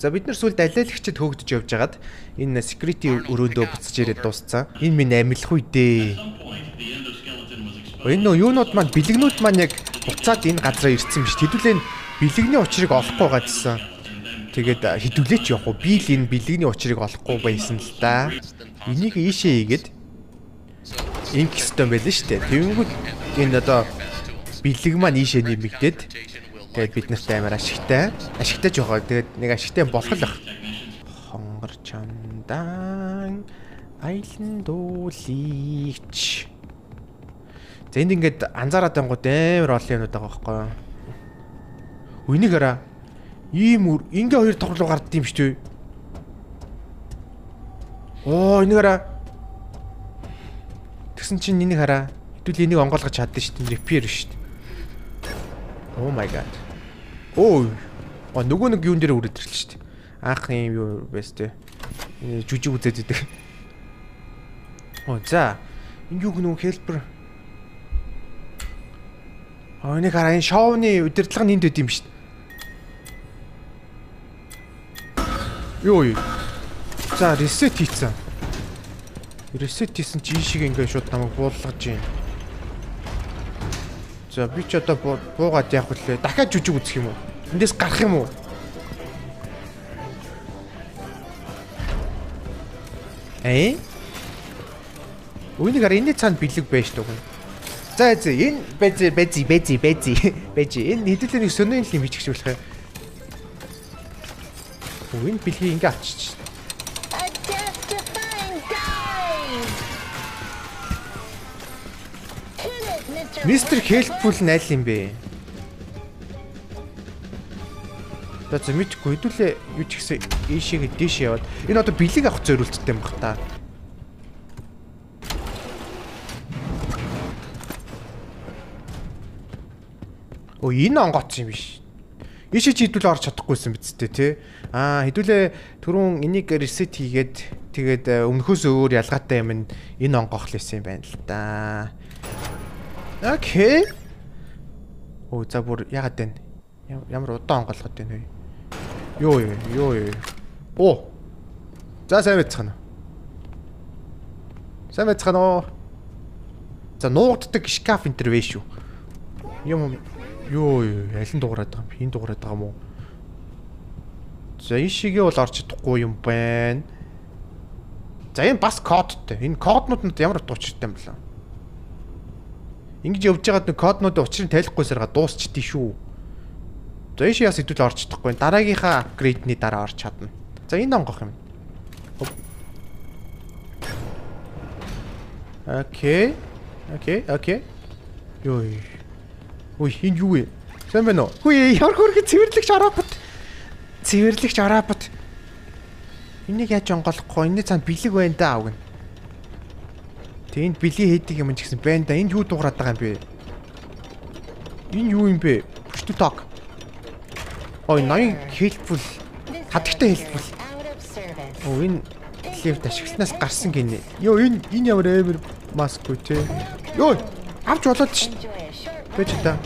За бид нар сүүлд алиалагчид хөөгдөж явж хагаад энэ security өрөөндөө буцаж ирээд дууссан. Энэ минь амилах үе дээ. Энэ нөө юунууд маань бэлэгнүүд маань яг буцаад энэ газараа ирсэн биш. Хэдүүлээ энэ бэлэгний учрыг олохгүй гадсан. Тэгээд хэдүүлээч явах уу? Би л энэ бэлэгний учрыг олохгүй байсан л да. Энийг ийшээ хийгээд ингэх ёстой юм байл нь шүү дээ. Тэнгүүд энэ одоо бэлэг маань ийшээ нэмэгдээд тэгээд бид нарт амар ашигтай. Ашигтай жоохоо. Тэгээд нэг ашигтай болох л ах. Хонгор чандан айлан дуулигч. За энд ингээд анзаараад ангууд амар олон юмнууд байгаа байхгүй юу? Үнийг хараа. Ийм ингээ хоёр давхар руу гардд юм шүү дээ. Оо энийг хараа. Тэгсэн чинь энийг хараа. Хэдүүл энийг онгойлгож чадсан шүү дээ. Repair шүү дээ. Oh my god. Оо. Нөгөө нэг юун дээр үрээд ирлээ шүү дээ. Анх юм юу байс тээ. Жүжиг үзээд идэг. Оо за. Энэ юу гэнэ helper. Аа энийг хараа, энэ шоуны удирдлага нь энд байд юм шүү дээ. Йоо. За reset хийцэн. Reset хийсэн чи ийшээ ингээд шууд намайг буулгаж байна. За би ч одоо буугаад явах үлээ. Дахиад жүжиг үзэх юм уу? Эндээс гарах юм уу? Э? Үүнийг хараа, энэний цаана бэлэг байж даа. За за энэ бэзи бэзи бэзи бэзи бэзи энэ хэдүүлээ нэг сонин юм хийчих болох юм. Энэ бэлгийг ингээ авчиж. Мистер Helpful нь аль юм бэ? За за мэдгүй хэдүүлээ юу ч гэсэн ийшээгээ дээшээ яваад энэ одоо бэлэг авах зориулттай юм бах та. Оо энэ онгоц юм биш. Ийшээ чи хэдүүлээ орч чадахгүйсэн биз дээ тий. Аа хэдүүлээ түрүүн энийг reset хийгээд тэгээд өмнөхөөс өөр ялгаатай юм энэ онгоох л байсан юм байна л да. Окей. Оо за бүр яагаад вэ? Ямар удаан онгойлгоод байна вэ? Йоо ёо ёо. Оо. За сайн байцгаана. Сайн байцгаана уу? За нуугддаг шкаф энэ төр вэ шүү. Юм ёо аль нь дуурайд байгаа юм? Хин дуурайд байгаа юм уу? За энэ шигээ бол орч чадахгүй юм байна. За энэ бас кодтой. Энэ коднууд нь ямар утга учиртай юм бэлээ? Ингэж явж байгаад нэг коднуудын учрыг тайлахгүйсээр дуусчихдээ шүү. За ийш яас хэдүүл орч чадахгүй. Дараагийнхаа апгрейдний дараа орч чадна. За энэ онгох юм. Окей. Окей, окей. Йой. Ой, энэ юу вэ? Сайн байна уу? Хүй, ямар хөрхөн цэвэрлэгч робот. Цэвэрлэгч робот. Энийг яаж онгойлохгүй? Энэний цаана бэлэг байна да аав гэн. Тэг энд бэлгийн хийдэг юм ч гэсэн байна да. Энд юу дуурайд байгаа юм бэ? Энэ юу юм бэ? Push to talk. Ой, ноён helpful. Хадагтай helpful. Оо, энэ лифт ашигласнаас гарсан гинэ. Йоо, энэ ямар амар маск үү те. Йоо, авч болоод ш. Бэж та.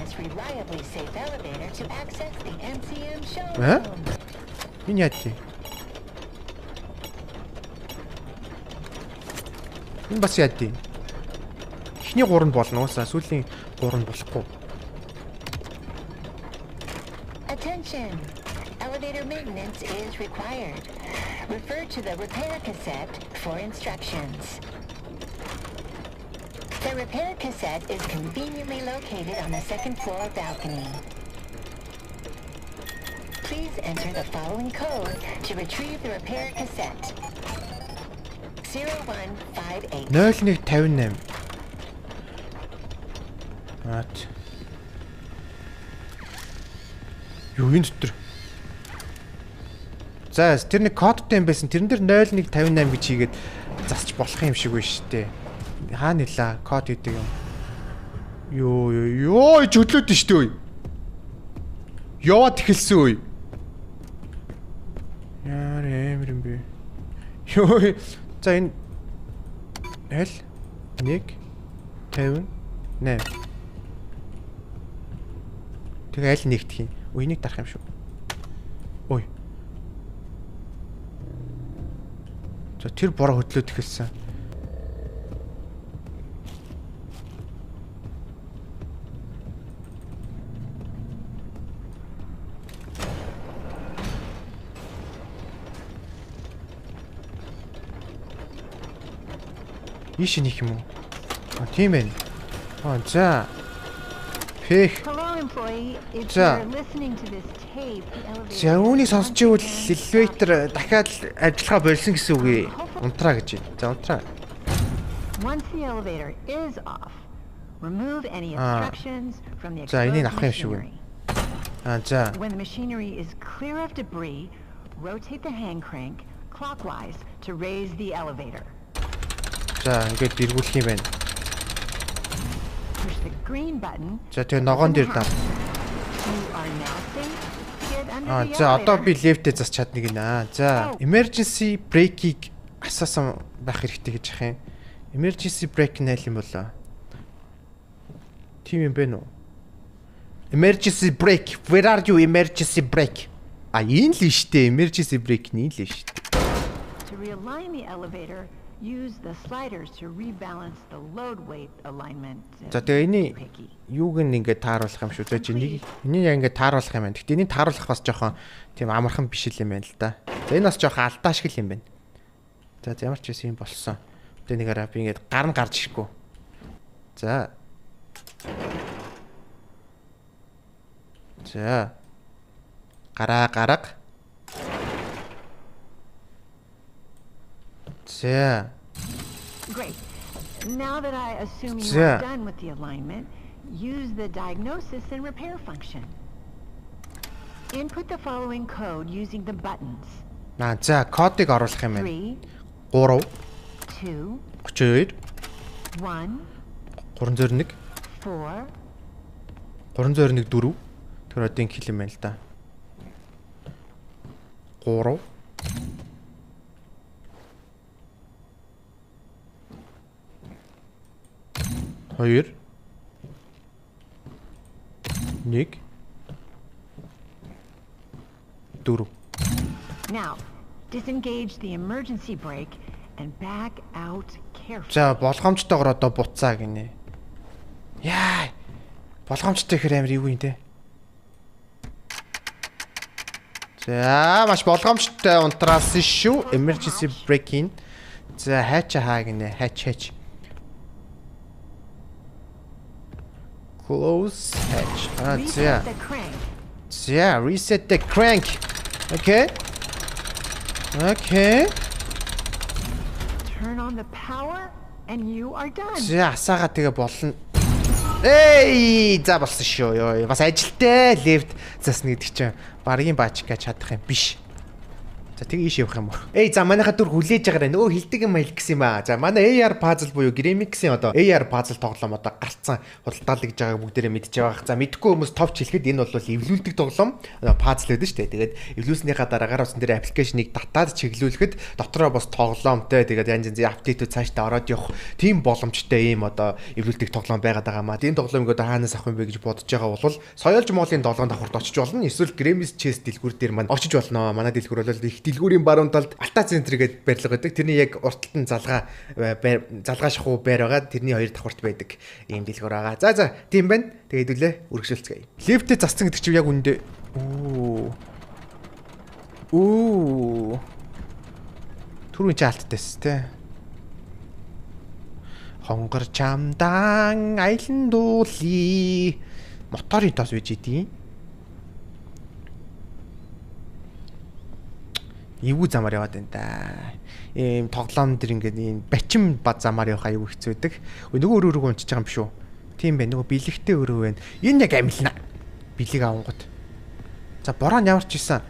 Аа? Энэ яа тий? Энэ бас яа тий? Эхний гурав нь болно уусаа, сүүлийн гурав нь болохгүй. Attention. Elevator maintenance is required. Refer to the repair cassette for instructions. The repair cassette is conveniently located on the second floor balcony. Please enter the following code to retrieve the repair cassette. 0158. 0158. Аат. Юу энэ дотор? За тэр нэг кодтой юм байсан. Тэрэн дээр 0158 гэж хийгээд засч болох юм шиг байна шүү дээ. Хаана нэлээ код гэдэг юм. Йоо ёо чөдлөөд шүү дээ. Яваад эхэлсэн үе. Яар амар юм бэ. Йоо за энэ 0 1 58. Тэгээ аль нэгдэх юм? Ой энийг дарах юм шүү. Ой. За тэр бороо хөдлөөд эхэлсэн. Ийш нэх юм уу? А тийм ээ. А за. Пэх. За. За үүнийг сонсч ивэл elevator дахиад ажиллагаа болсон гэсэн үг ээ. Унтраа гэж. За унтраа. За энийг авах юм шиг байна. А за. За ингээд эргүүлэх юм байна. За тэгээ ногоон дээр даа. Аа за одоо би лефтээ засч чадна гинэ. За emergency brake-ийг асаасан байх хэрэгтэй гэж ах юм. Emergency brake нь аль юм болоо? Тийм юм бэ нү? Emergency brake. Where are you emergency brake? А энэ л штэ emergency brake нь энэ л штэ. To realign the elevator, use the sliders to rebalance the load weight alignment. За тэгээ эний юуг нь ингээд тааруулах юм шүү. За чи энийг яг ингээд тааруулах юм байна. Гэхдээ энийг тааруулах бас жоохон тийм амархан биш юм байна л да. За энэ бас жоохон алдаа шиг л юм байна. За ямар ч байсан юм болсон. Тэгээ нэг араа би ингээд гар нь гарч ирэхгүй. За. За. Гараа гарга. За. Great. Now that I assume you are done with the alignment, use the diagnosis and repair function. Input the following code using the buttons. Аа за кодыг оруулах юм байна. 3 2 32 1 301 4 301 4. Тэр одоо ингэ хэл юм байна л да. 3 2 1 4. Now, disengage the emergency brake and back out carefully. За болгоомжтойгоор одоо буцаа гинэ. Яа. Болгоомжтой хэр амир юу юм те. За маш болгоомжтой унтраасан шүү. Emergency brake-ийн. За хайчаа хаа гинэ. Хайч хайч. Close hatch. Ah, yeah. Yeah, reset the crank. Okay. Okay. Turn on the power and you are done. За, асаага тэгээ болно. Эй, за болсон шүү. Йоо, бас ажилтай лефт засна гэдэг чинь баргийн баачка чадах юм биш. За тэгээ ийш явах юм уу? Эй за манайха дүр хүлээж байгаарай. Нөгөө хилдэг юм хэлэх гэсэн юм аа. За манай AR puzzle буюу Grimix-ийн одоо AR puzzle тоглоом одоо гарцсан худалдаалагдж байгааг бүгдээрээ мэдж байгаа. За мэдхгүй хүмүүс товч хэлэхэд энэ бол эвлүүлдэг тоглоом puzzle байдаг шүү дээ. Тэгээд эвлүүлснийхаа дараагаар усан дээр аппликейшнийг татаад чиглүүлэхэд дотроо бас тоглоомтой тэгээд янз янзын апдейтүүд цаашдаа ороод явах тийм боломжтой ийм одоо эвлүүлдэг тоглоом байгаад байгаа маа. Энэ тоглоомыг одоо хаанаас авах юм бэ гэж бодож байгаа бол Соёлж Молын долоон давхарт очиж болно. Эсвэл Grimix Chess дэлгүүр дээр маань очиж болно. Манай дэлгүүр бол их дэлгүүрийн баруун талд Алтай центр гэдэг барилга байдаг. Тэрний яг урд талд нь залгаа шахуу байр байгаа. Тэрний хоёр давхарт байдаг ийм дэлгүүр байгаа. За за тийм байна. Тэгээд хэдүүлээ үргэлжлүүлцгээе. Лифтээ зассан гэдэг чинь яг үндэ оо. Түрүүн чи алттайс те. Хонгор чамдан аялан дуулий. Моторын тос байж идэв. Эвгүй замаар яваад байна да. Ийм тоглоом дэр ингээд ийм бачин ба замаар явах аюу хэцүү байдаг. Нөгөө өөр өөрөөгөө унчиж байгаа юм биш үү? Тийм байна. Нөгөө бэлэгтэй өөрөө байна. Энэ яг амилна. Бэлэг авангууд. За бороо нь ямар ч ийсэн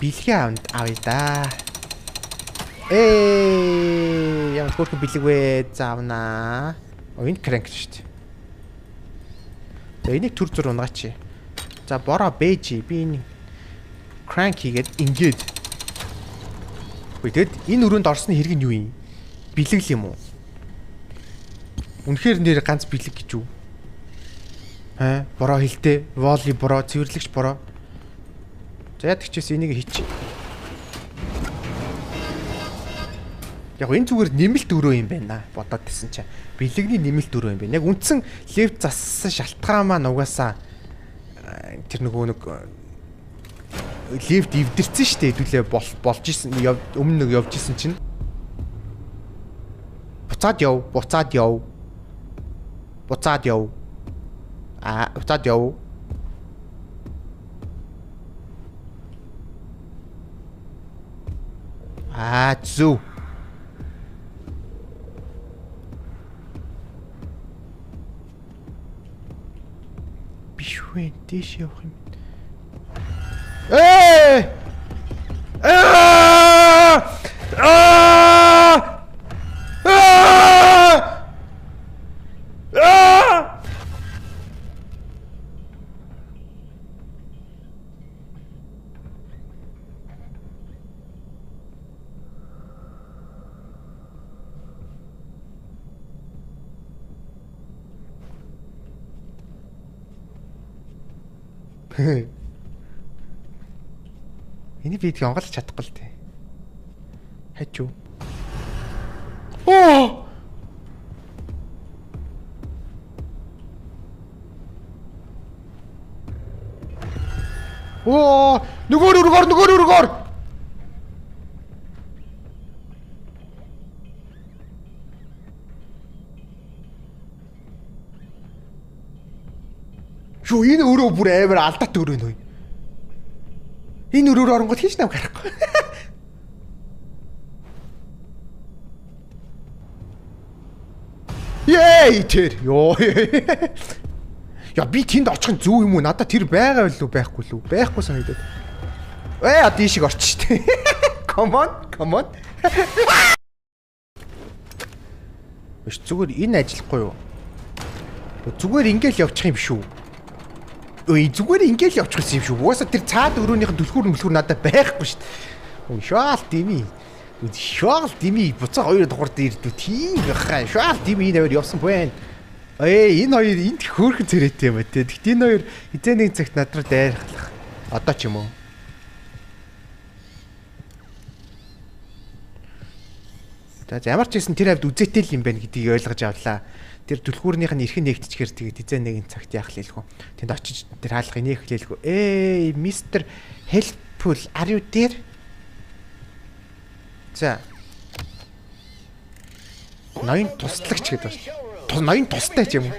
бэлгээ авъя да. Ээ ямар хөөрхөн бэлэг вэ? За авнаа. Оо энэ crank шүү дээ. За энийг төр зур унгаач. За бороо бэж би энэ crank хийгээд ингээд. Тэгэд энэ өрөөнд орсны хэрэг нь юу юм? Бэлэг л юм уу? Үнэхээр нэр ганц бэлэг гэж үү? Аа, бороо хилтэй, воли бороо, цэвэрлэгч бороо. За яадаг ч гэсэн энийг хийчих. Яг энэ зүгээр нэмэлт өрөө юм байна. Бодоод байсан чинь бэлэгний нэмэлт өрөө юм байна. Яг үндсэн лифт зассан шалтгаан маань угаасаа тэр нөгөө нэг лифт эвдэрсэн шүү дээ. Хэдүүлээ болж исэн өмнө нэг явж исэн чинь буцаад яв, буцаад яв. Буцаад яв. Аа, буцаад яв. Аа, зү. Биш вэ, дээш явах юм. Ээ! Аа! Аа! Аа! Аа! Энийг би их онгойлж чадахгүй л дээ. Хачуу. Оо! Оо! Нөгөө өргөөр, нөгөө өргөөр. Юу энэ өрөө бүр амар алдаатай өрөө нөө. Энэ өрөөр оронгод хийж нам гарахгүй. Yay тэр. Йоо. Я би тэнд очих нь зөв юм уу? Надад тэр байгаа билүү байхгүй лүү? Байхгүй санагдаад. Одоо ийшиг орчих штэ. Come on, come on. Биш зүгээр энэ ажиллахгүй юу? Зүгээр ингээл явчих юм шүү. Ой зүгээр ингээл явчих юм шүү. Угаасаа тэр цаад өрөөнийх нь түлхүүр надад байхгүй шүү дээ. Ой шаал дими. Шаал дими буцаа хоёр дугаар дээр ирдүү. Тийм баха. Шаал дими энэ аваар явсан байна. Энэ хоёр энд хөөрхөн царайтай юм ба те. Тэгт энэ хоёр хизээ нэг цагт над руу дайрхлах. Одоо ч юм уу. За ямар ч гэсэн тэр хавьд үзээтэй л юм байна гэдгийг ойлгож авлаа. Тэр түлхүүрнийх нь эрхэн нэгтчихэр тэгээд хизээ нэгэн цагт яах лээлгүй. Тэнд очиж тэр хаалгыг нээх лээлгүй. Мистер Helpful are you there? За. Ноён туслагч гэдэг байна. Ноён тустай ч юм уу?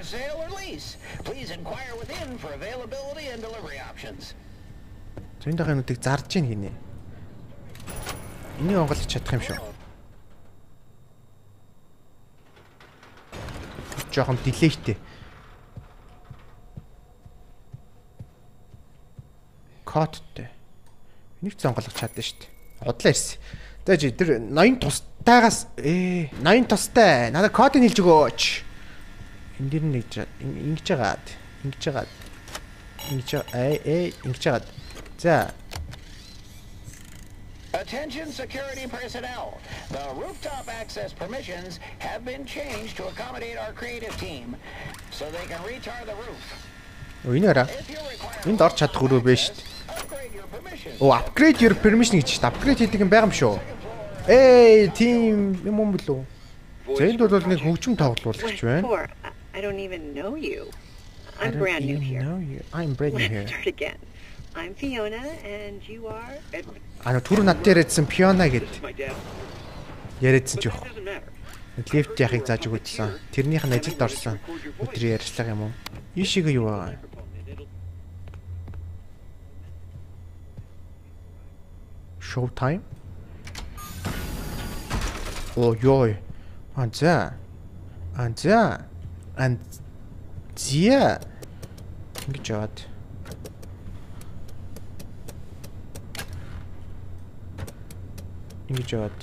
За энэ дахын нүдийг зарж ийн гинэ. Энийг онгойлгож чадах юм шүү. Жохон дилейтэй. Кодтой. Энийг ч онгойлгож чадсан шүү дээ. Удлаа ирсэн. За чи тэр ноён тустайгаас ноён тустай. Надад кодыг хэлж өгөөч. Энэ дэр нэг ингэж жагаад, ингэж жагаад. Ингэж ингэж жагаад. За. Attention security personnel. The rooftop access permissions have been changed to accommodate our creative team so they can retar the roof. Энэ араа. Энд орч чадах өрөө биш шүү дээ. Оо, upgrade your permission гэж шүү дээ. Upgrade хийдэг юм байгаа юм шүү. Тийм юм юм болов. За энд бол нэг хөгжим тоглуулагч байна. I don't even know you. I'm brand new here. I'm brand new here. Start again. I'm Fiona and you are Edward. Аа түрүү над дээр ярьсан Fiona гэд. Яриадсан ч явах. Лифт яхыг зааж өгөөдсөн. Тэрнийх нь ажилд орсон. Өдрийн ярьцлага юм уу? Ийшээгээ юу байгаа юм? Show time. Оо ёо. Аа за. Аа за. Аа зя. Ингэж яваад. Ингэж яваад.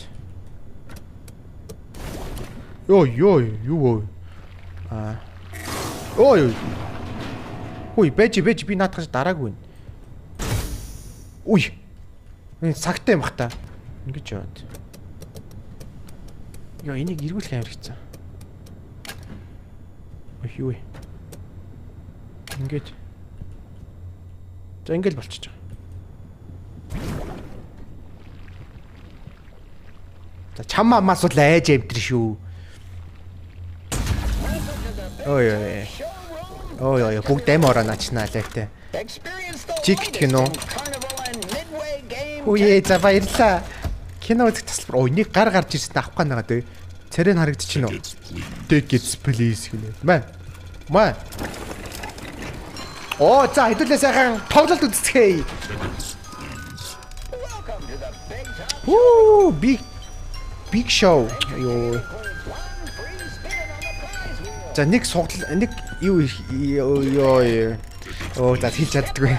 Йоо ёо юу вэ? Аа. Ой. Хүй бэж би наадах дараагүй. Уй. Энэ цагтай юм бах та. Ингэж яваад. Йоо энийг эргүүлэх амар хэцүү. Ой юу вэ? Ингэж. За ингэж болчихж байгаа. За чам амаас бол айж амтэр шүү. Ой ой. Ой ой бүгд ам ороо начнаа лайтай. Чик гэх нь үү? Үе за баярлаа. Кино үзэх тасалбар. Ой нэг гар гарч ирсэн авах ган байгаа дээ. Царай нь харагдчихэв үү? Tickets please гинэ. Мэ. Мэ. Оо за хэдүүлээ сайхан тоглолт үзцгээе. Хүү big show. Йоо. За нэг сугал нэг юу ёо. Оо за хэлж чаддаггүй.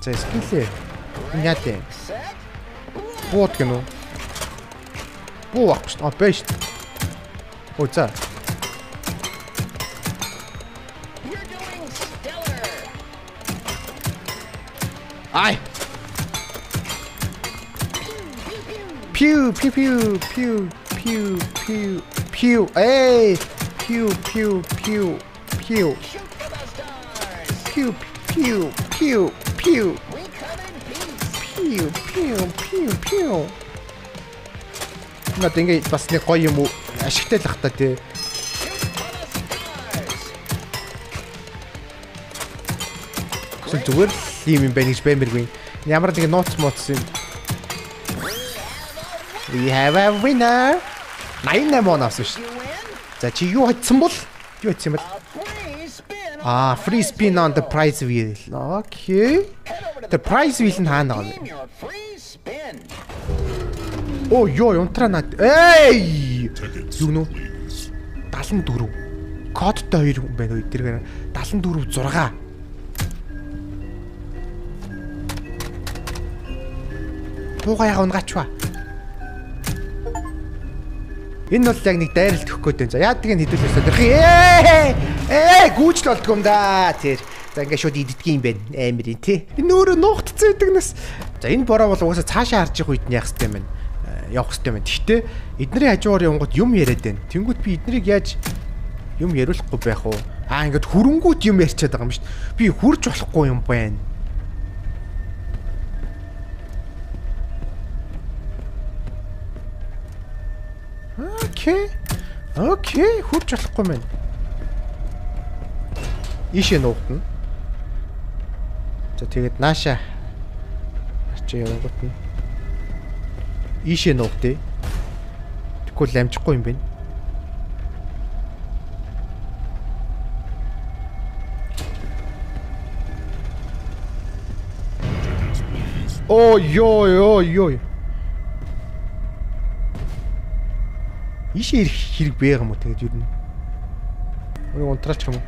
За скиллээ. Яа тэ. Бууд гэнэ үү? Буу авах шүү. А байж. Оо за. Ай. Пью пью пью пью пью пью пью. Эй! Пью пью пью пью. Пью пью пью пью. Пью пью пью пью. Над ингэ бас нэг гоё юм уу? Ашигтай л ах та тий. Эсвэл зүгээр л юм юм байна гэж баймиргүй. Ямар нэг нууц мууц юм. We have a winner. 88 он авсан шүү. За чи юу хийсэн бол? Юу хийсэн бол? Аа, free spin on the prize wheel. Okay. The prize wheel нь хаана байгаа вэ? Оо ёо, унтраа над. Эй! Юу нүү? 74. Кодтой 2 хүн байна уу? Тэр 74 6. Бууга яга унгаач ба. Энэ бол яг нэг дайралт өгөх гээд байна. За яадаг нь хэдүүлээ сонирх. Ээ гүйжл болдгоо юм да. Тэр. За ингээ шууд иддэг юм байна. Амар юм тий. Энэ өөрөө нуугдцсан байдаг нас. За энэ бороо бол угаасаа цаашаа харж явах үед нь яах хэрэгтэй юм бэ? Явах хэрэгтэй юм. Гэхдээ эднэрийн хажуугаар явангууд юм яриад байна. Тэнгүүт би эднэрийг яаж юм яриулахгүй байх вэ? Аа ингээд хөрөнгүүд юм ярьчаад байгаа юм шүү дээ. Би хурж болохгүй юм байна. Окей. Окей, хурж болохгүй мэн. Ийшээ нуугдана. За тэгээд нааша арчи явангууд нь ийшээ нуугдъя. Тэгвэл амжихгүй юм байна. Оо ёо ёо ёо. Ийшээ ирэх хэрэг байгаа юм уу тэгээд юу нэ? Үнийг унтраачих юм уу?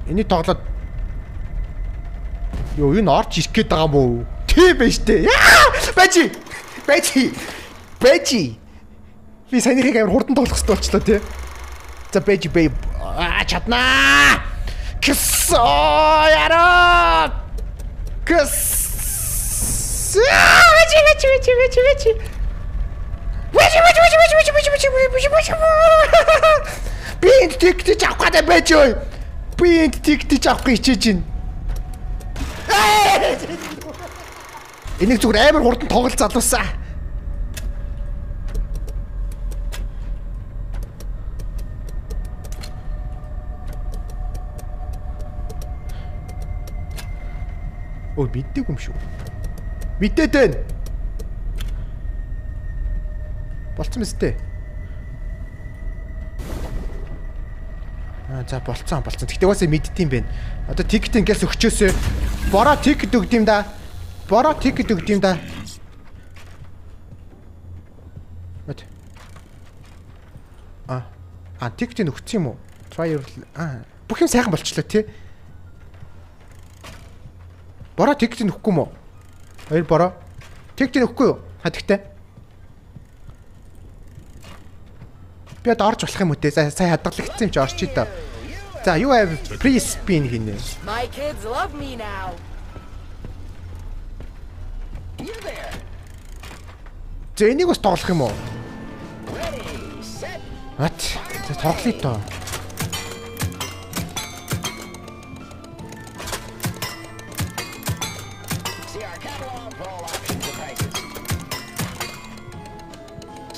Энийг тоглоод ёо энэ орч ирэх гээд байгаа юм уу? Тийм байж тээ. Бажи. Бажи. Бажи. Би саяныхыг амар хурдан тоглох хэрэгтэй болчлоо тий. За бажи бэй. Аа чаднаа. Ксоо яра. Кс. Бажи бажи бажи бажи бажи. Бажи бажи бажи бажи бажи бажи бажи бажи. Би энд тэгтэж авах гэдэг байж ой. Би энд тэгтэж авах хичээж байна. Энийг зүгээр амар хурдан тоглол залуусаа. Ой, мэддэг юм шүү. Мэдээд байна. Болцсон мэт дээ. Аа за болцсон болцсон. Тэгтээ угаасаа мэддэм байх. Одоо тикет ингээс өгчөөсөө. Бороо тикет өгд юм да. Бороо тикет өгд юм да. Мэт. Аа тикетийг өгсөн юм уу? Try your бүх юм сайхан болчлоо тий. Бороо тикетийг өгөхгүй юм уу? Хоёр бороо. Тикетийг өгөхгүй юу? Ха тэгтээ. Би одоо орж болох юм уу те? Сая хадгалагдсан юм чи орчий даа. За юу have free spin гинэ. My kids love me now. За энийг бас тоглох юм уу? What? За тоглоё доо. our catalog for all options and prices.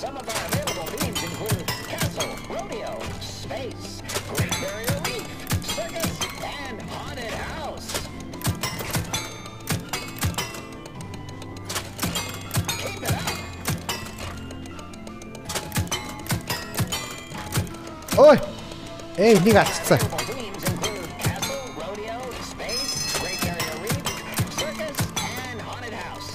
Some of our available themes include castle, rodeo, space, Great Barrier Reef, circus, and haunted house. Keep it up. Ой. Эй, нэг алдчихсан. Themes include castle, rodeo, space, Great Barrier Reef, circus, and haunted house.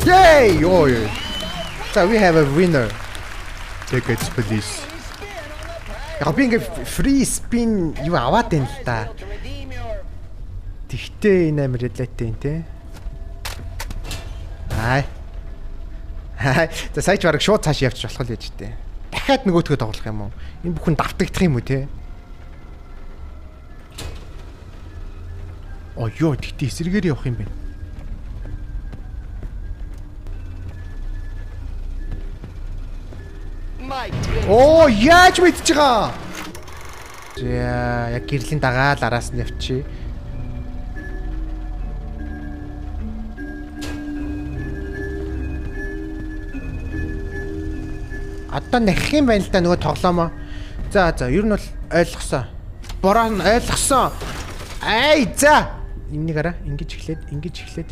Yay! Ой. За, we have a winner. Tickets please. Яг би ингээ free spin юу аваад байна л та. To redeem your Тэгтээ энэ амар ялаатай юм те. Аа. Аа. За сая ч бараг шууд цааш явчих болох л яж тээ. Дахиад нөгөөтгөө тоглох юм уу? Энэ бүхэн давтагдах юм уу те? Оо ёо, тэгтээ эсрэгээр явах юм байна. My goodness. Оо, яаж мэдж байгаа? За, яг гэрлийн дагаа л араас нь явчих. Одоо нахих юм байна л да нөгөө тоглоомоо. За за, ер нь бол ойлгосон. Бороо нь ойлгосон. Ай за. Энийг хараа, ингэж эхлээд, ингэж эхлээд.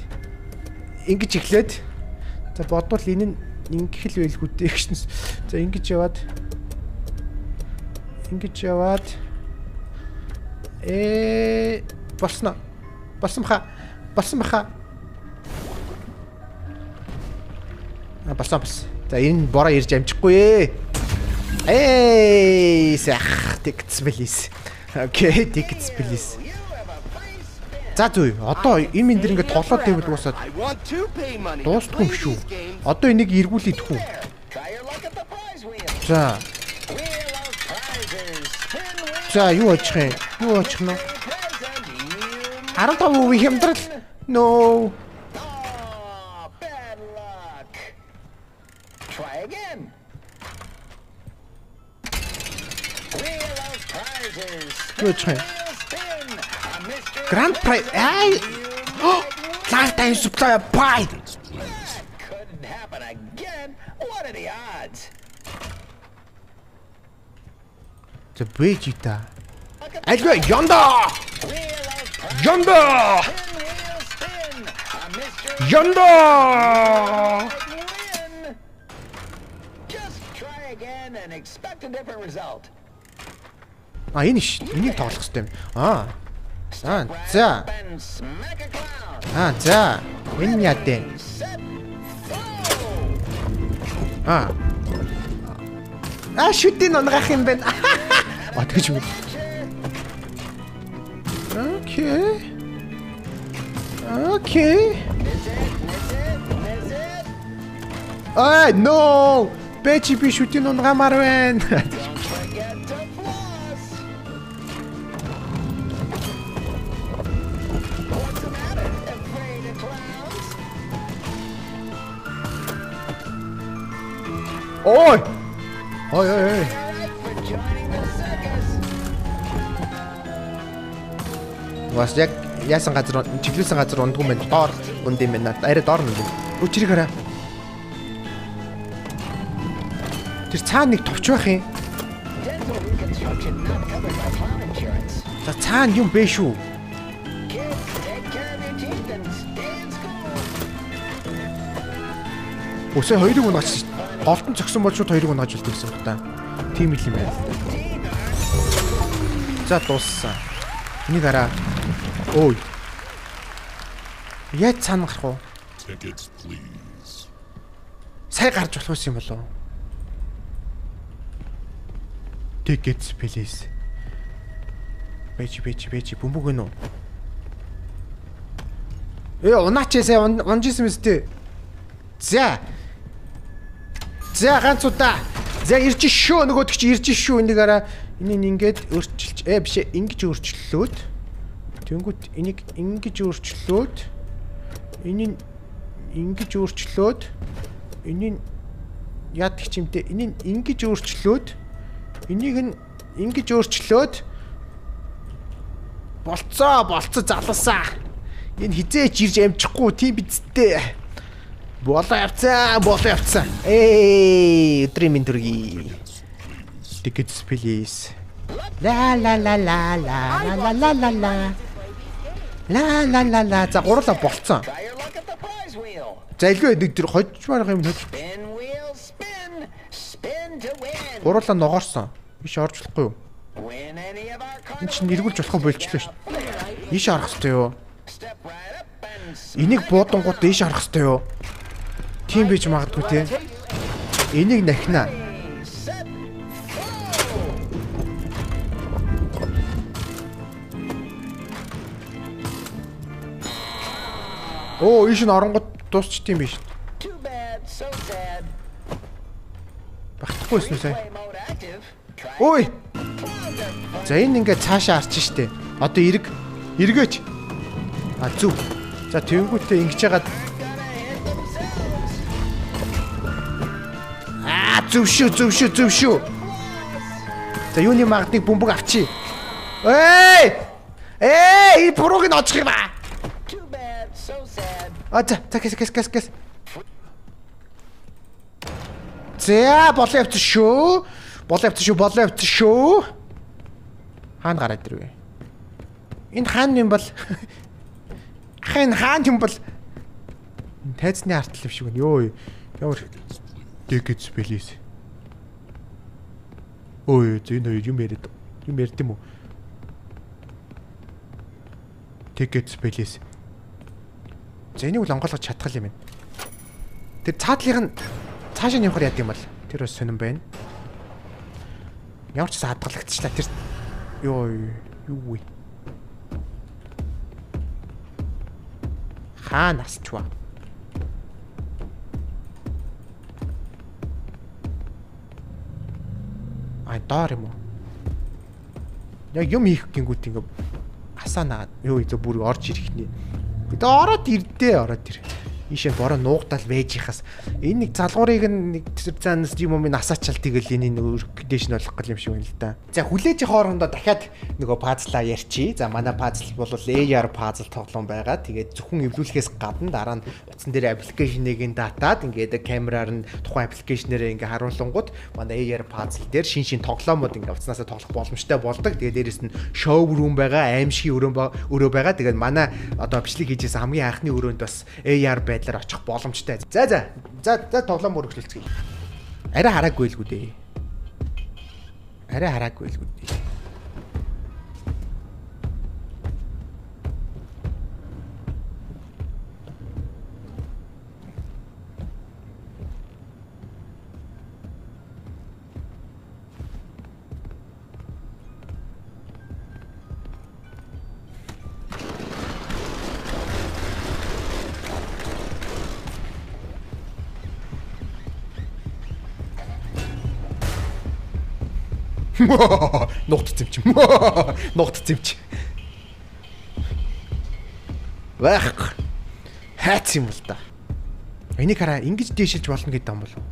Ингэж эхлээд. За бодвол энэ нь ингэх л байлгүй дээ гэсэн. За ингэж яваад. Ингэж яваад. Болсон. Болсон баха. Болсон баха. А болсон болсон. За энэ бороо ирж амжихгүй ээ. Эй, сах, tickets please. Okay, tickets please. you have a free spin. За зүй. Одоо энэ мэн дэр ингэ тоглоод байвал уусаад I want to pay money to дуустгүй юм play шүү. these games. Одоо энийг эргүүлээд хүү. There. Try your luck at the prize wheel. За. Wheel of prizes. Spin wheel. За юу очих юм? Юу очих нь? Present you. 15% хямдрал. No. Oh, bad luck. Try again. Wheel of prizes. Юу очих юм? Wheel spin. A mystery Grand prize. Ай. Lifetime supply of pie. That couldn't happen again. What are the odds? За бэж та. Альгүй янда. Wheel of prizes. Янда. Spin wheel spin. A mystery Янда. win. Just try again and expect a different result. А энэ ш. Энийг тоглох хэрэгтэй юм. Аа. Аа Right за. up and smack a clown. Аа за. Энэ яа дээ? Set, throw. Аа. Аа шүтийн унгаах юм байна. А тэгж юм. Okay. Okay. Miss it, miss it, miss it. Аа no. Бэчи би шүтийн унгаамаар байна. Don't forget to floss. What's the matter? Afraid of clowns? Ой. Ой ой ой. All right for joining the circus. Бас яг яасан газар чиглүүлсэн газар ундгүй мэн доор унд юм байна. Арай доор нь юм. Өчрийг хараа. Тэр цаана нэг товч байх юм. Dental reconstruction not covered by clown insurance. За цаана юм бэ шүү. Kids, take care of your teeth and stay in school. Өсөө хоёрыг унаач. Голтон цогсон бол шууд хоёрыг унааж үлдэх гэсэн үг та. Тийм л юм байна. За дууссан. Энийг хараа. Ой. Яаж цаана гарах вэ? Tickets, please. Сая гарч болох юм болов уу? Tickets please. Бэч бэч бэч бөмбөг гэнэ үү? Э унаач сая унжсэн мэт дээ. За. За ганц удаа. За ирж шүү нөгөөдөг чи ирж шүү энийг араа энийг ингээд өөрчилж биш ингэж өөрчлөлөөд тэнгүүт энийг ингэж өөрчлөөд энийг ингэж өөрчлөөд энийг яадаг ч юм те энийг ингэж өөрчлөөд энийг нь ингэж өөрчлөөд Болцоо, болцоо залуусаа. Энэ хизээч ирж амжихгүй тийм бидтэй. Болоо явцсан, болоо явцсан. Эй, өдрийн минь төргий. Tickets please. Ла ла ла ла ла ла ла ла ла. Ла ла ла ла. За гурлаа болцсон. За илгүй нэг тэр хожмаар юм хож. Гурлаа ногоорсон. Иш орж болохгүй юу? Энд чинь эргүүлж болохоо болчлоо шүү дээ. Иш орох хэрэгтэй юу? Энийг буудангууд иш орох хэрэгтэй юу? Тийм байж магадгүй те. Энийг нахина. Оо, иш нь оронгууд дуусч тийм биш. Багтахгүй байсан сая. Ой. За энэ ингээд цаашаа арч штэ. Одоо эрг. Эргээч. А зүв. За тэнгүүтээ ингэж яагаад аа зөв шүү, зөв шүү, зөв шүү. За юуны магадныг бөмбөг авчи. Эй! Эй, бурууг нь очих юм аа. А за, за кэс кэс кэс кэс. За болоо явчих шүү. Болоо явчих шүү, болоо явчих шүү. Хаана гараад ирвэ? Энэ хаан юм бол ахын хаан юм бол тайзны артал юм шиг байна. Йоо. Ямар tickets please. Ой, энэ хоёр юм яриад. Юм ярьд юм уу? Tickets please. За энийг л онгойлгож чадах юм байна. Тэр цаатлынх нь цаашаа нэмэхэр яд юм бол тэр бас сонирн байна. Ямар ч гэсэн хадгалагдчихлаа. Тэр ёо юу вэ? Хаана асчваа? А доор юм уу? Яг юм хийх гингүүт ингээ асаа наад юу зөө бүр орж ирэх нэ. Тэгээ ороод ирдээ, ороод ир. Ийшээ бороо нуугдаал байж ихас энэ нэг залгуурыг нэг тэр заанаас юм юм асаачаал тэгэл энэ дээш нь болох гал юм шиг байна л да. За хүлээж хоорондоо дахиад нөгөө пазлаа ярьчи. За манай пазл бол AR пазл тоглоом байгаа. Тэгээд зөвхөн эвлүүлэхээс гадна дараа нь утсан дээр аппликейшнийг нь татаад ингээд камераар нь тухайн аппликейшнээрээ ингээд харуулангууд манай AR пазл дээр шин шин тоглоомууд ингээд утаснаасаа тоглох боломжтой болдог. Тэгээд дээрэс нь шоу рум байгаа, аимшигын өрөө байгаа. Тэгээд манай одоо бичлэг хийжсэн хамгийн анхны өрөөнд бас AR байдлаар очих боломжтой. За за. За за тоглоом өргөжлөлцгий. Арай хараагүй л гүү дээ. Арай хараагүй л гүү дээ. Нуугдсан юм чи. Нуугдсан юм чи. Байх. Хайц юм л да. Энийг хараа ингэж дээшилж болно гэдэг юм болов.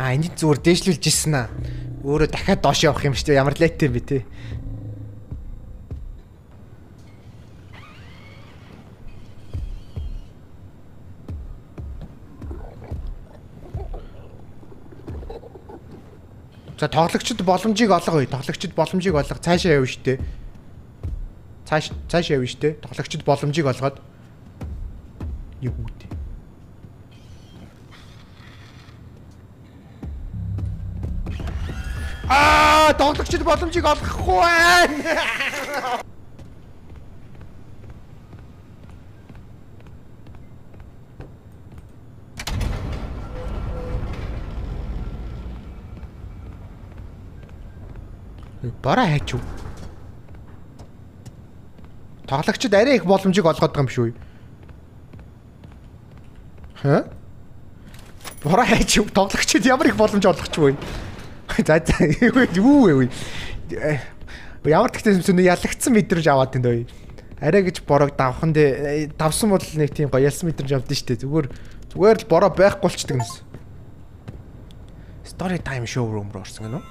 А энэ зүгээр дээшлүүлж ирсэн аа. Өөрөө дахиад доош явах юм шүү дээ. Ямар лайт юм бэ те. За тоглогчд боломжийг олго. Тоглогчд боломжийг олго. Цаашаа явна шүү дээ. Цааш явна шүү дээ. Тоглогчд боломжийг олгоод юу гэдэг. Аа, тоглогчид боломжийг олгохгүй байна. Бараа хайч юу? Тоглогчид арай их боломжийг олгоод байгаа юм шүү. Хэ? Бараа хайч юу? Тоглогчид ямар их боломж олгоч вэ? За за юу вэ? Ямар тэгтээ юм ялагдсан мэдрэмж аваад байна дөө. Арай гэж борог давхан дээр давсан бол нэг тийм гоё ялсан мэдрэмж авдсан шүү дээ. Зүгээр л бороо байхгүй болчдөг юмс. Story time showroom руу орсон гэнэ үү?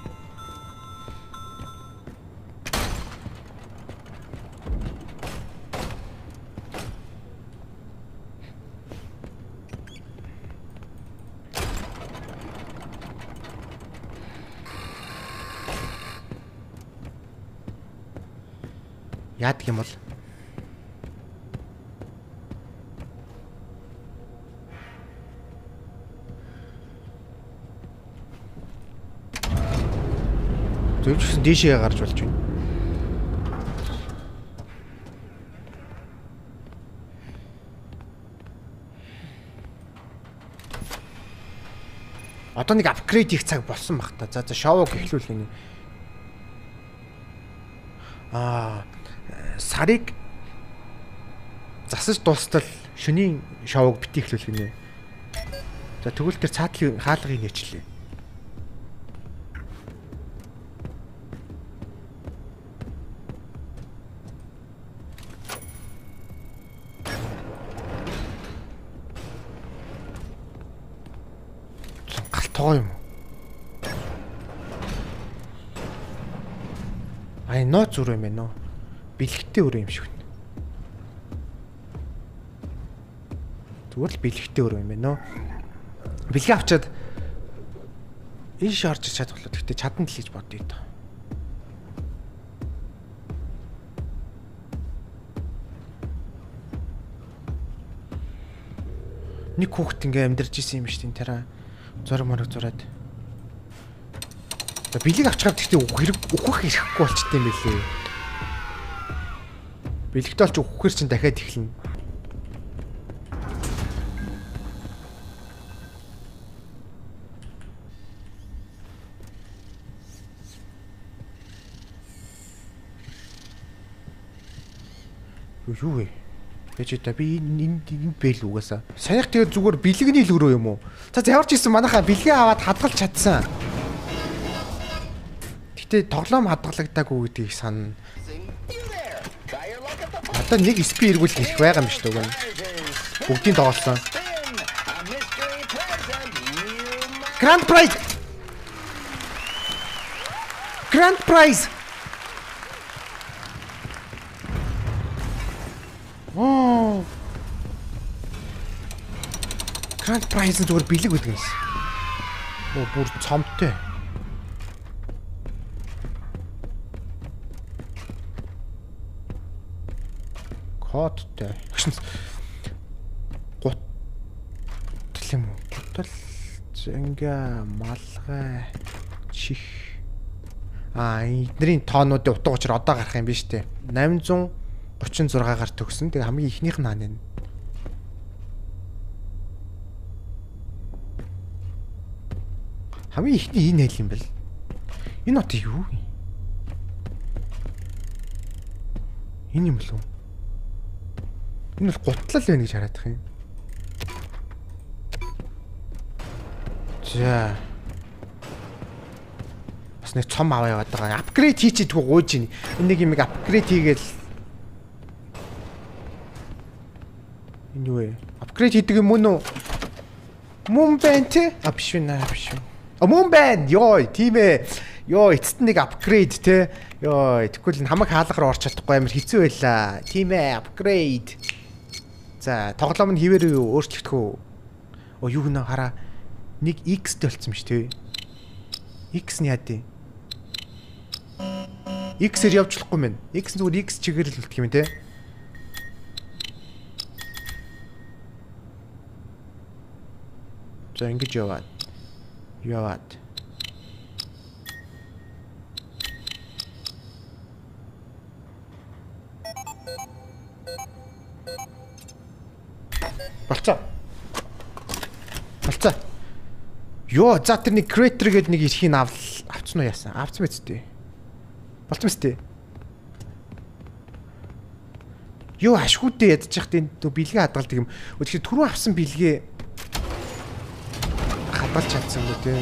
Яадаг юм бол? Зөвчсөн дээшээ гарч болж байна. Одоо нэг апгрейд хийх цаг болсон баг та. За за шоуг эхлүүлэх юм. Аа, сарыг засаж дуустал шөнийн шоуг бити эхлүүлэх нэ. За тэгвэл тэр цаатлын хаалгыг нээчлээ. Галтгоо юм уу? Ай нууц зүрх юм байна уу? Бэлэгтэй өрөө юм шиг байна. Зүгээр л бэлэгтэй өрөө юм байна уу? Бэлгээ авчаад ийш орж чадвал гэхдээ чадна л гэж бодъё доо. Нэг хүүхэд ингээ амьдарч исэн юм шүү дээ. Тараа зураг морог зураад. За бэлэг авчгаад гэхдээ үхэх ирэхгүй болчтой юм билээ. Бэлэгтэй олж өгөхээр чинь дахиад эхэлнэ. Юу вэ? Яаж та би энэ бэл угаасаа. Саях тэгээд зүгээр бэлэгний л өрөө юм уу? За ямар ч гэсэн манайхаа бэлгээ аваад хадгалж чадсан. Гэтэ тоглоом хадгалагдаагүй гэдгийг санана. Одоо нэг SP эргүүлэх хэрэг байгаа юм шүү дээ. Бүгдийн тоглосон. Grand Prize. Grand Prize. Оо. Grand Prize нь зүгээр бэлэг байдаг юмс. Оо бүр цомтой. Кодтой. Гутал юм уу? Гутал зэнгэ малгай чих. Аа, эднэрийн тоонуудын утга учир одоо гарах юм биш үү? 836-гаар төгсөн. Тэгээ хамгийн ихнийх нь хаана вэ? Хамгийн ихний энэ хэл юм бэл. Энэ одоо юу юм? Энэ юм болов уу? Энэ бол гутлал байна гэж хараад их юм. За. Бас нэг цом аваа яваад байгаа. Апгрейд хийчихдэггүй гуйж ийн. Энэ нэг юмыг апгрейд хийгээл энэ юу вэ? Апгрейд хийдэг юм мөн үү? Мөн байна те? А биш вэ наа биш вэ. А мөн байна. Йой, тийм ээ. Йой, эцэст нэг апгрейд те. Йой, тэгвэл энэ хамаг хаалга руу орч чадахгүй амар хэцүү байлаа. Тийм ээ, апгрейд. За, тоглоом нь хിവэр юу өөрчлөгдөх үү? Оо, юу гэнэ хараа. Нэг X-тэй болцсон юм шүү те. X нь яа дий? X-ээр явж болохгүй мэн. X нь зүгээр X чигээр л үлдэх юм те. За ингэж яваад. Яваад. Болцоо. Болцоо. Йоо, за тэр нэг creator гэдэг нэг эрхийг авцсан уу яасан? Авцсан биз дээ. Болцсон биз дээ. Йоо, ашгүйдээ ядчих энэ бэлгээ хадгалдаг юм. Тэгэхээр түрүү авсан бэлгээ хадгалж чадсангүй те.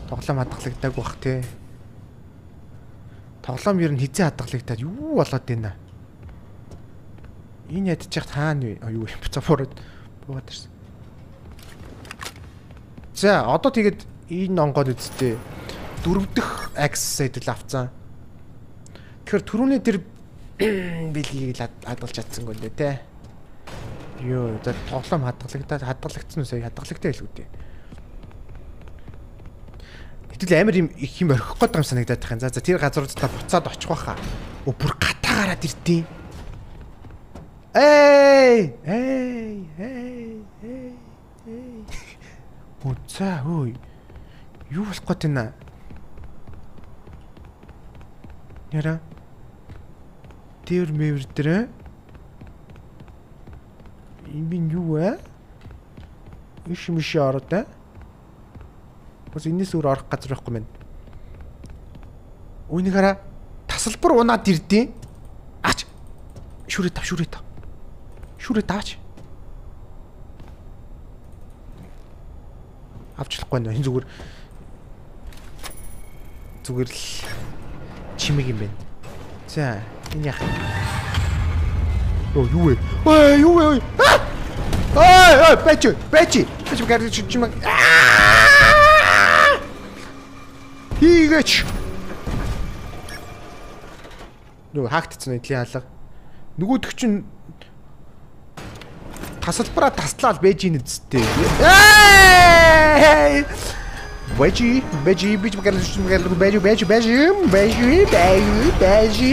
Тоглоом хадгалагдаагүй бах те. Тоглоом ер нь хизээ хадгалагдаад юу болоод байна? Энэ ядчих хаана вэ? А юу юм буцаа буугаад ирсэн. За одоо тэгээд энэ онгоод үсттэй дөрөв дэх access хэдэл авцсан. Тэгэхээр түрүүний тэр бэлгийг л хадгалж чадсангүй нэ те. Йоо, за тоглоом хадгалагдаад хадгалагдсан үү? Хадгалагдаа хэлгүй дээ. Хэтэл амар юм их юм орхих гээд байгаа юм санагдаад байх юм. За тэр газруудаа буцаад очих байхаа. Өө бүр гатаа гараад ирдیں۔ Эй! Эй! Эй! Эй! Эй! Оо за хөөе. Юу болох гээд байна? Яра. Тэр мэвэр дээр энэ би юу вэ? Иш миш ороод аа. Бас энэс өөр орох газар байхгүй мэн. Үүнийг хараа тасалбар унаад ирдیں۔ Ач. Шүрээ тав, шүрээ тав. Шүрээ таач. Авч болохгүй нэ. Энэ зүгээр л чимэг юм байна. За, энэ яах вэ? Оо, юу вэ? Ой, юу вэ? Ой, ой, бэч, бэч. Бэч гарч чимэг. Хийгээч. Нөгөө хаагдцсан эдлийн алга. Нөгөөдөг чинь тасалбараа таслаад бэж ийн үсттэй. Эй! Бэжи, бэжи, бич гарч чимэг бэжи, бэжи, бэжи, бэжи, бэжи, бэжи.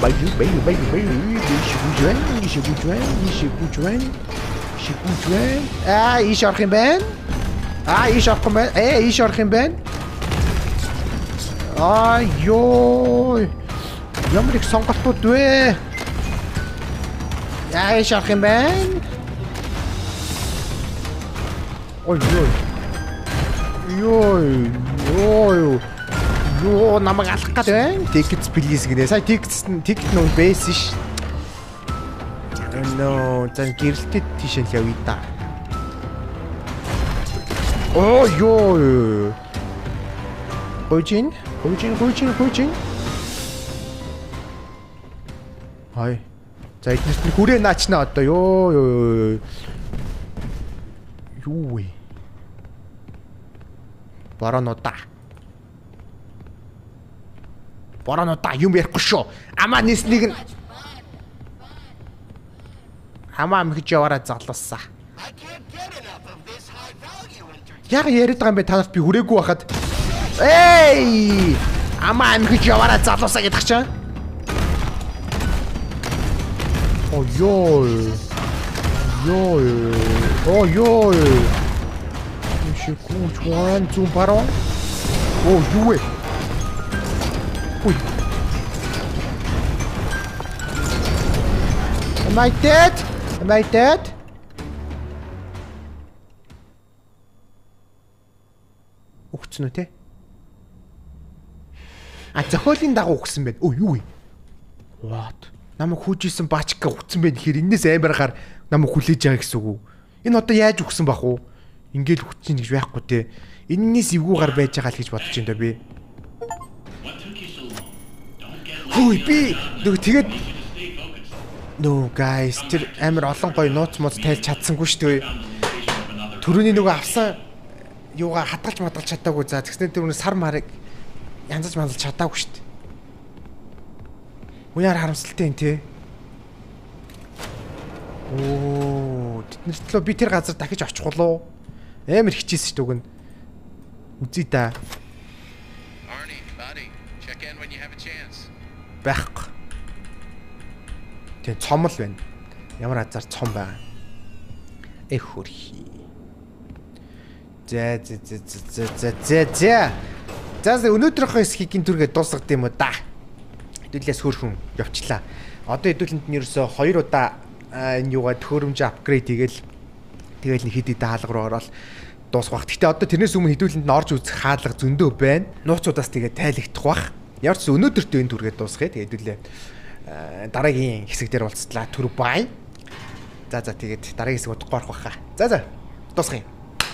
Бэжи, бэжи, бэжи, бэжи, бэжи, бэжи, бэжи, бэжи. Аа, иш орох юм байна. Аа, иш орох юм байна. Ээ, иш орох юм байна. Аа, ёо. Ямар их сонголтууд вэ? Аа, иш орох юм байна. Ой, ёо. Ёо, ёо. Ёо, намайг алах гээд байна. Tickets please гинэ. Сая tickets ticket нөө байсан ш. No, за гэрэлтэд тийш л явъя да. Оо ёо. Гойжин, гойжин, гойжин, гойжин. Хай. За эднэрт нь хүрээ наачна одоо ёо ёо. Юу вэ? Барануудаа. Барануудаа юм ярихгүй шүү. Амаа нийснийг нь амаа амхиж яваараа залуусаа. Яг яриад байгаа юм бэ та нарт би хүрээгүй байхад. Эй! Амаа амхиж яваараа залуусаа гэдэг чинь. Оо ёо. Ёо. Оо ёо. Шикүүч ван зүүн баруун. Оо юу вэ? Ой. Am I dead? Am I dead? Үхсэн үү те? А зохиолын дагуу үхсэн байна. Өө юу вэ? What? Намайг хүүжсэн баачка үхсэн байна гэхээр энэс амаргаар намайг хүлээж байгаа гэсэн үг үү? Энэ одоо яаж үхсэн бах уу? Ингээл үхсэн гэж байхгүй те. Эннээс эвгүүгаар байж байгаа л гэж бодож байна да би. Хүй би нөгөө тэгээд No guys, тэр амар олон гоё нууц мууц тайлж чадсангүй шүү дээ. Төрөний нөгөө авсан юугаа хадгалж мадгалж чадаагүй. За тэгснээр тэр үнэ сар марыг янзаж мандалж чадаагүй шүү дээ. Уяар харамсалтай юм те. Оо, тэднэрт лөө би тэр газар дахиж очих болов. Амар хичээсэн шүү дээ уг нь. Үзье да. Байхгүй. Тэгээ цом л байна. Ямар азар цом байгаа. Эх хөрхий. За за за за за за за. За өнөөдрийнхөө хэсгийг гин түргээ дуусгад юм уу да. Хэдүүлээс хөөрхөн явчлаа. Одоо хэдүүлэнд нь ерөөсөө 2 удаа Энэ юугаа төхөөрөмж апгрейд хийгээл тэгэл нэг хэд хэдэн хаалга руу ороод дуусах бах. Гэтэ одоо тэрнээс өмнө хэдүүлэнд нь орж үзэх хаалга зөндөө байна. Нууцудаас тэгээ тайлагдах бах. Ямар ч өнөөдөртөө энэ түргээд дуусгая. Тэгээ хэдүүлээ дараагийн хэсэг дээр уулзтлаа. Түр бай. За тэгээд дараагийн хэсэг удахгүй орох байхаа. За дуусгая.